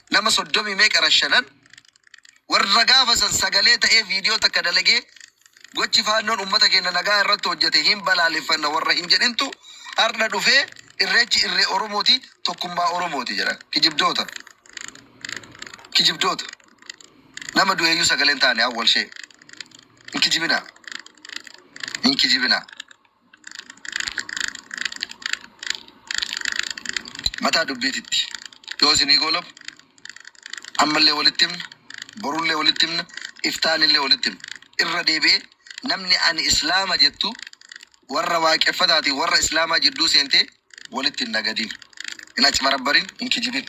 nama soddomii meeqa rashanan, warra gaafa san sagalee ta'ee viidiyoo takka dalagee gochi Faannoon ummata keenya nagaa irratti hojjete hin balaaleffanna warra hin jedhintu har'a dhufee Irreechi irree Oromooti, tokkummaa Oromooti jedha. Kijibdoota. Kijibdoota. Nama du'eeyyuu sagaleen taane awwalshee. Hin kijibinaa. Hin kijibinaa. Mataa dubbiititti yoo isinii goolabu, ammallee walitti himna, borullee walitti himna, iftaanillee walitti himna. Irra deebi'ee, namni ani Islaama jettu warra Waaqeffataatiin warra Islaamaa jidduu seentee walitti hin nagadin, hin acbarabbarin, hin kijibin.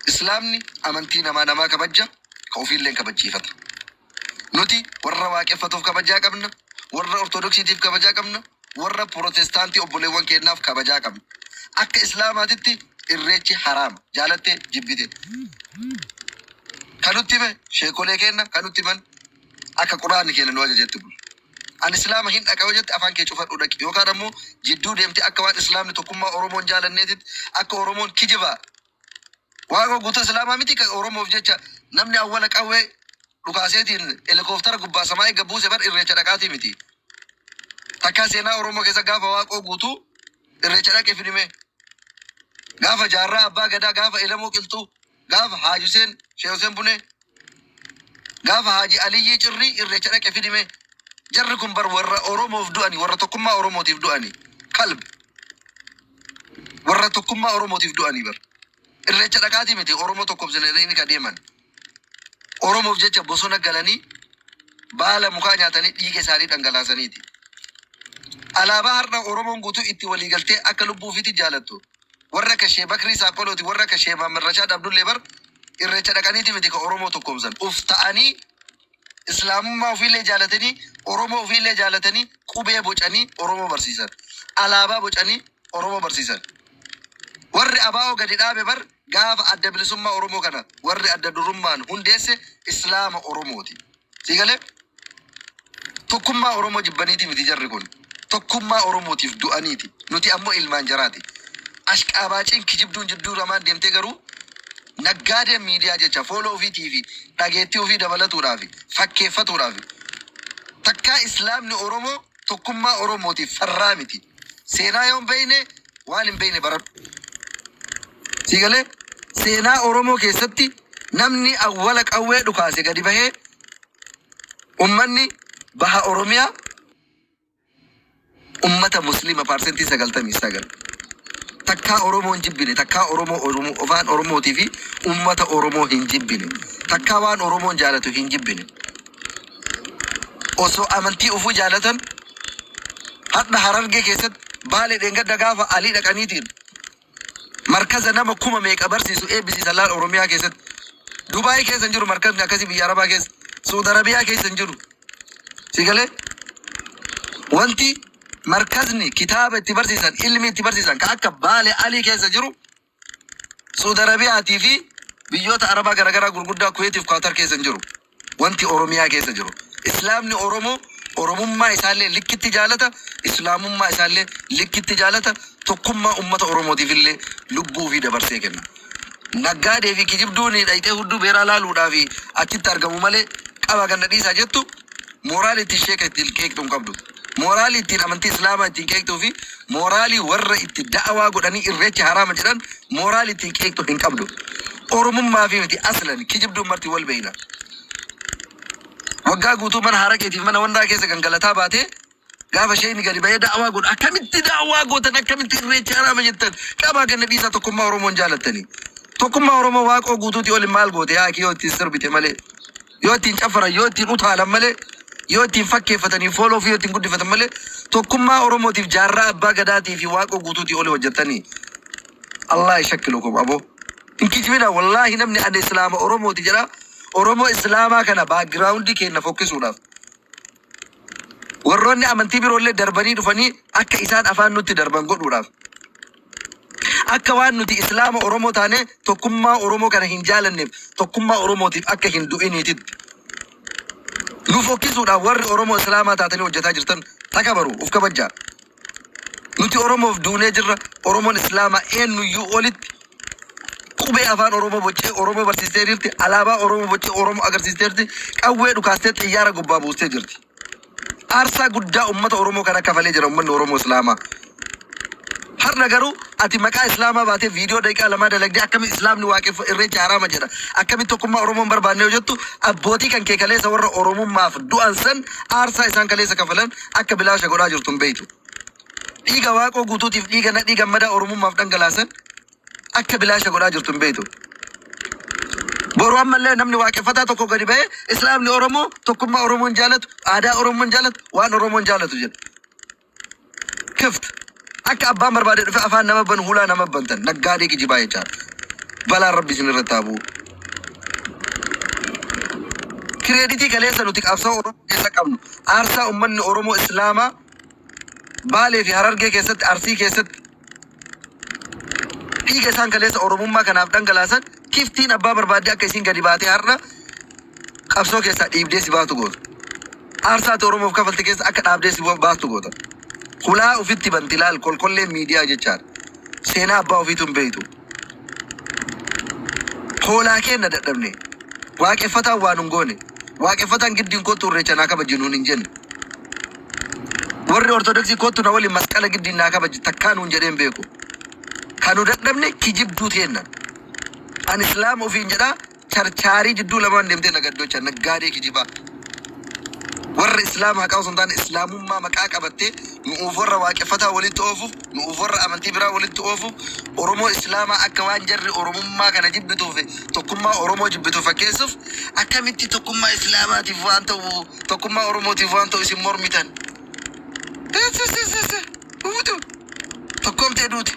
Islaamni amantii namaa namaa kabajja, ka ofiilleen kabachiifata. Nuti warra Waaqeffatuuf kabajaa qabna, warra Ortodoksiitiif kabajaa qabna, warra Protestaantii obboleewwan keennaaf kabajaa qabna. Akka Islaamaatitti Irreechi haraama, jaalattee jibbite. Ka nutti hime sheekolee keenna, ka nutti himan akka Qur'aanni keenna nu ajajetti bulla. Ani Islaama hin dhaqa yoo jette, afaan kee cufadhuu dhaqi. Yookaan ammoo jidduu deemtee akka waan Islaamni tokkummaa Oromoon jaalanneetitti akka Oromoon kijibaa. Waaqoo Guutuu Islaamaa miti ka Oromoof jecha namni awwala qawwee dhukaaseetiin helikooftara gubbaa samaa'ii gad buuse bar Irreecha dhaqaatii miti. Takkaa seenaa Oromoo keessa gaafa Waaqoo Guutuu Irreecha dhaqe fidime. Gaafa Jaarraa Abbaa Gadaa, gaafa Elemoo Qilxuu, gaafa Haaji Huseen, Sheekh Huseen Bunee, gaafa Haaji Aliyyii Cirrii Irreecha dhaqe fidime. Jarri kun bar warra Oromoof du'ani, warra tokkummaa Oromootiif du'ani. Kalb. Warra tokkummaa Oromootiif du'anii bar. Irreecha dhaqaatii miti Oromoo tokkoomsine jedhanii ka deeman. Oromoof jecha bosona galanii baala mukaa nyaatanii dhiiga isaanii dhangalaasaniiti. Alaabaa har'a Oromoon guutuu itti walii galtee akka lubbuu ofiitti jaalattu, warra akka Shee Bakrii Saaphalooti, warra akka Shee Mahammad Rashaad Abdullee bar Irreecha dhaqaniiti miti ka Oromoo tokkoomsan. Uf ta'anii, Islaamummaa ofiillee jaalatanii, Oromoo ofiillee jaalatanii qubee bocanii Oromoo barsiisan. Alaabaa bocanii Oromoo barsiisan. Warri ABO gadi dhaabe bar gaafa Adda Bilisummaa Oromoo kana warri adda durummaan hundeesse Islaama Oromooti. Sii galee? Tokkummaa Oromoo jibbaniitii miti jarri kun. Tokkummaa Oromootiif du'aniiti. Nuti ammoo ilmaan jaraati. Ashqaabaaciin kijibduun jidduu lamaan deemtee garuu naggaadeen miidiyaa jecha fooloo ofiitii fi dhageettii ofii dabalatuudhaafi fakkeeffatuudhaafi. Takkaa Islaamni Oromoo tokkummaa Oromootiif farraa miti. Seenaa yoo hin beekne, waan hin beekne baradhu. Sii galee? Seenaa Oromoo keessatti namni awwala qawwee dhukaase gadi bahee ummanni baha Oromiyaa ummata Muslima paarsentii 99. Takkaa Oromoo hin jibbine, takkaa Oromoo Oromoo afaan Oromootii fi ummata Oromoo hin jibbine. Takkaa waan Oromoon jaalatu hin jibbine. Osoo amantii ufuu jaalatan hadha Harargee keessatti, Baalee dheengadda gaafa Alii dhaqaniitiin markaza nama kuma meeqa barsiisu eebbisiisan laal Oromiyaa keessatti. Dubaay keessa hin jiru markazni akkasii, biyya Arabaa keessa. Suudi Arabiyaa keessa hin jiru. Si galee? Wanti markazni kitaaba itti barsiisan, ilmi itti barsiisan ka akka Baale Alii keessa jiru Suudi Arabiyaatii fi biyyoota Arabaa garaagaraa gurguddaa Kuweetiif Qaatar keessa hin jiru. Wanti Oromiyaa keessa jiru. Islaamni Oromoo Oromummaa isaallee likkitti jaalata, Islaamummaa isaallee likkitti jaalata, tokkummaa uummata Oromootiif illee lubbuu ofii dabarsee kenna. Naggaadee fi kijibduun dhayxee hudduu beeraa laaluudhaa fi achitti argamu malee qaba ganna dhiisaa jettu mooraalii ittiin sheeka ittiin qeeqxu hin qabdu. Mooraalii ittiin amantii Islaamaa ittiin qeeqxuu fi mooraalii warra itti da'awaa godhanii Irreechi haraama jedhan mooraalii ittiin qeeqxu hin qabdu. Oromummaa fi miti aslan kijibduun marti wal beeyna. Waggaa guutuu mana haraqeetiif mana wandaa keessa gangalataa baatee gaafa sheeyni gadi bahee da'awaa godhu, akkamitti da'awaa gootan, akkamitti Irreechi haraama jettan, qabaa ganna dhiisaa, tokkummaa Oromoon jaalattanii. Tokkummaa Oromoo Waaqoo Guutuutii oli maal goote yaa yoo ittiin sirbite malee, yoo ittiin caffaran, yoo ittiin utaalan malee, yoo ittiin fakkeeffatanii fooloo fi yoo ittiin guddifatan malee, tokkummaa Oromootiif Jaarraa Abbaa Gadaatii fi Waaqoo Guutuutii oli hojjettanii. Allah yashakkilukum aboo. Hin kijibina wallaahi. Namni ani Islaama Oromooti jedha, Oromoo Islaamaa kana background keenya fokkisuudhaaf warroonni amantii biroollee darbanii dhufanii akka isaan afaan nutti darban godhuudhaaf, akka waan nuti Islaama Oromoo taane tokkummaa Oromoo kana hin jaalanneef, tokkummaa Oromootiif akka hin du'iniititti nu fokkisuudhaaf warri Oromoo Islaamaa taatanii hojjetaa jirtan takabaru, uf kabajjaa. Nuti Oromoof duunee jirra. Oromoon Islaamaa eenyuyyuu olitti Qubee afaan Oromoo boccee Oromoo barsiistee jirti. Alaabaa Oromoo boccee Oromoo agarsiistee jirti. Qawwee dhukaastee xiyyaara gubbaa buustee jirti. Aarsaa guddaa ummata Oromoo kana kafalee jira ummanni Oromoo Islaamaa. Har'a garuu ati maqaa Islaamaa baatee viidiyoo daqiiqaa lamaa dalagdee akkami Islaamni waaqeffa irreecha haraama jedha. Akkamitti tokkummaa Oromoo hin barbaanne yoo jettu abbootii kan kee kaleessa warra Oromummaaf du'an san aarsaa isaan kaleessa kafalan akka bilaasha godhaa jirtu hin beektu. Dhiiga Waaqoo Guutuutiif dhiiga Nadhii Gammadaa Oromummaaf dhangalaasan akka bilaasha godhaa jirtu hin beektu. Boru ammallee namni waaqeffataa tokko gadi ba'ee Islaamni Oromoo tokkummaa Oromoo hin jaalatu, aadaa Oromoo hin jaalatu, waan Oromoo hin jaalatu jedha. Kift. Akka abbaan barbaade dhufe afaan nama banu hulaa nama bantan naggaadee kijibaa jechaadha. Balaan rabbi isin irratti haa bu'u. Kireeditii kaleessa nuti qabsoo Oromoo keessa qabnu aarsaa uummanni Oromoo Islaamaa Baalee fi Harargee keessatti, Arsii keessatti dhiiga isaan kaleessa Oromummaa kanaaf dhangalaasan kiftiin abbaa barbaaddee akka isiin gadi baatee har'a qabsoo keessaa dhiibdee si baatu goota. Aarsaa ati Oromoof kafalte keessa akka dhaabdee si baastu goota. Hulaa ofitti banti laal kolkolleen miidiyaa jechaadha. Seenaa abbaa ofiitu hin beektu. Hoolaa keenna dadhabne. Waaqeffataan waa nun goone. Waaqeffataan giddiin kottu irreecha naa kabaji nuun hin jenne. Warri Ortodoksii kottu na waliin masqala giddiin naa kabaji takkaa nuun jedhee hin beeku. Kan nu dadhabne kijibduu teenna. Ani Islaama ofiin jedhaa charchaarii jidduu lamaan deemtee nagaddocha naggaadee kijibaa. Warra Islaama haqaa osoo hin taane Islaamummaa maqaa qabattee nu'uuf warra waaqeffataa walitti oofuuf, nu'uuf warra amantii biraa walitti oofuuf, Oromoo Islaamaa akka waan jarri Oromummaa kana jibbituuf tokkummaa Oromoo jibbitu fakkeessuuf akkamitti tokkummaa Islaamaatiif waan ta'u tokkummaa Oromootiif waan ta'u isin mormitan. Duutu tokkoomtee duute.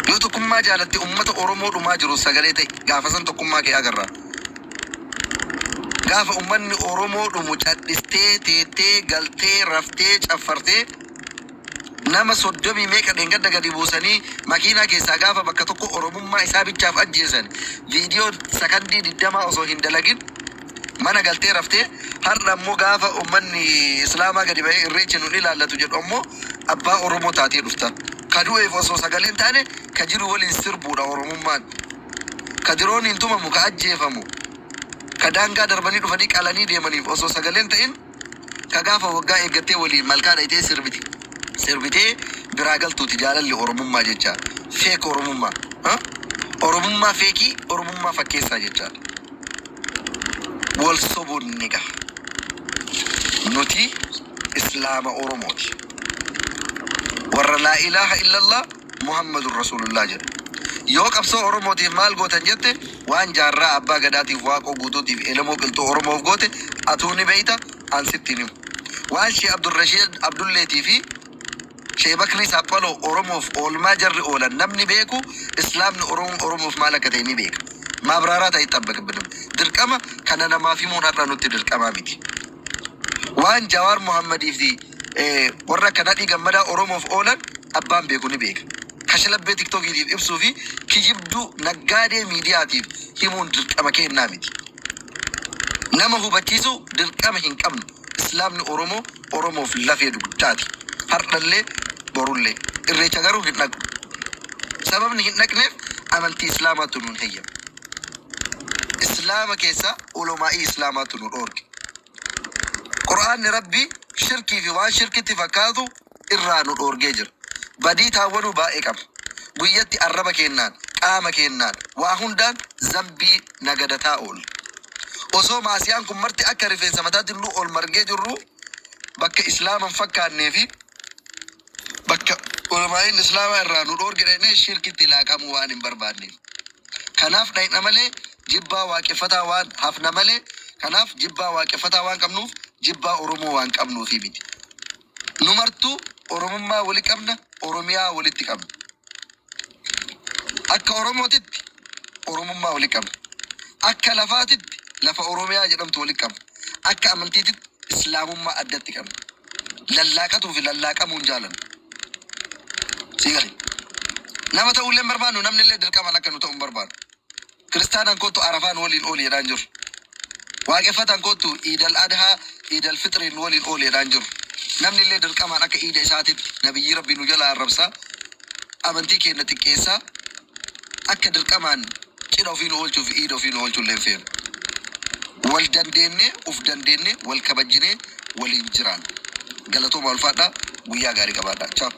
Yoo tokkummaa jaalatte ummata Oromoo dhumaa jiru sagalee ta'i. Gaafa san tokkummaa kee agarra. Gaafa ummanni Oromoo dhumu cadhistee teettee galtee raftee caffartee nama soddomii meeqa dheengadda gadi buusanii makiinaa keessaa gaafa bakka tokko Oromummaa isaa bichaaf ajjeesan viidiyoo sakandii digdamaa osoo hin dalagin mana galtee raftee har'a ammoo gaafa ummanni Islaamaa gadi bahee irreechi nun ilaallatu jedhu ammoo abbaa Oromoo taatee dhufta. Ka du'eef osoo sagalee hin taane ka jiru waliin sirbuudha Oromummaan. Ka dirooniin tumamu, ka ajjeefamu, ka daangaa darbanii dhufanii qalanii deemaniif osoo sagalee hin ta'in ka gaafa waggaa eeggattee waliin malkaa dhayxee sirbite sirbitee biraa galtuuti jaalalli Oromummaa jecha. Fake Oromummaa. Ha? Oromummaa feekii, Oromummaa fakkeessaa jechaadha. Wal sobuun ni gaha. Nuti Islaama Oromooti. Warra laa ilaaha illallah Muhammadun Rasuulullah jedhu. Yoo qabsoo Oromootiif maal gootan jette waan Jaarraa Abbaa Gadaatiif Waaqoo Guutuutiif Elemoo Qilxuu Oromoof goote atuu ni beeyta an sitti hin himu. Waan Shee Abdulrashiid Abdulleetii fi Shee Bakrii Saaphaloo Oromoof oolmaa jarri oolan namni beeku Islaamni Oromoon Oromoof maal akka ta'e ni beeka. Maabraaraat ayixxabbaqibbinim. Dirqama kana namaaf himuun har'a nutti dirqamaa miti. Waan Jawaar Mohammadii fi warra akka Nadhii Gammadaa Oromoof oolan abbaan beeku ni beeka. Kashlabbee tiktokiitiif ibsuu fi kijibduu naggaadee miidiyaatiif himuun dirqama keennaa miti. Nama hubachiisuu dirqama hin qabnu. Islaamni Oromoo Oromoof lafee dugdaati. Hardhallee borullee. Irreecha garuu hin dhaqnu. Sababni hin dhaqneef amantii Islaamaatu nuun heyyama. Islaama keessaa ulumaa'ii Islaamaatu nu dhoorke. Qur'aanni Rabbii shirkii fi waan shirkitti fakkaatu irraa nu dhoorgee jira. Badii taawwanuu baay'ee qabna. Guyyatti arraba keennaan, qaama keennaan, waa hundaan zambii nagadataa oolla. Osoo maasiyaan kun marti akka rifeensa mataatti nu ol margee jirruu bakka Islaama hin fakkaannee fi bakka ulamaa'iin Islaamaa irraa nu dhoorge dhaqnee shirkitti laaqamuu waan hin barbaanneef. Kanaaf dhayna malee jibbaa waaqeffataa waan hafna malee kanaaf jibbaa waaqeffataa waan qabnuuf jibbaa Oromoo waan qabnuufii miti. Nu martuu Oromummaa wali qabna, Oromiyaa walitti qabna. Akka Oromootitti Oromummaa wali qabna. Akka lafaatitti lafa Oromiyaa jedhamtu wali qabna. Akka amantiititti Islaamummaa addatti qabna. Lallaaqatuu fi lallaaqamuu hin jaalannu. Sii gale. Nama ta'uu illee hin barbaannu, namni illee dirqamaan akka nu ta'u hin barbaannu. Kiristaanaan kottu Arafaa nu waliin ooli jedhaan jiru. Waaqeffataan kottu Iidal Adhaa, Iidal Fixriin nu waliin ooli jedhaan jiru. Namni illee dirqamaan akka iida isaatitti nabiyyii Rabbii nu jalaa arrabsaa, amantii keenna xiqqeessaa, Akka dirqamaan cidha ofii nu oolchuu fi iida ofii nu oolchuu illee hin feenu. Wal dandeennee, uf dandeennee, wal kabajjinee waliin jiraanna. Galatoomaa, ulfaadhaa, guyyaa gaarii qabaadhaa. Ciao.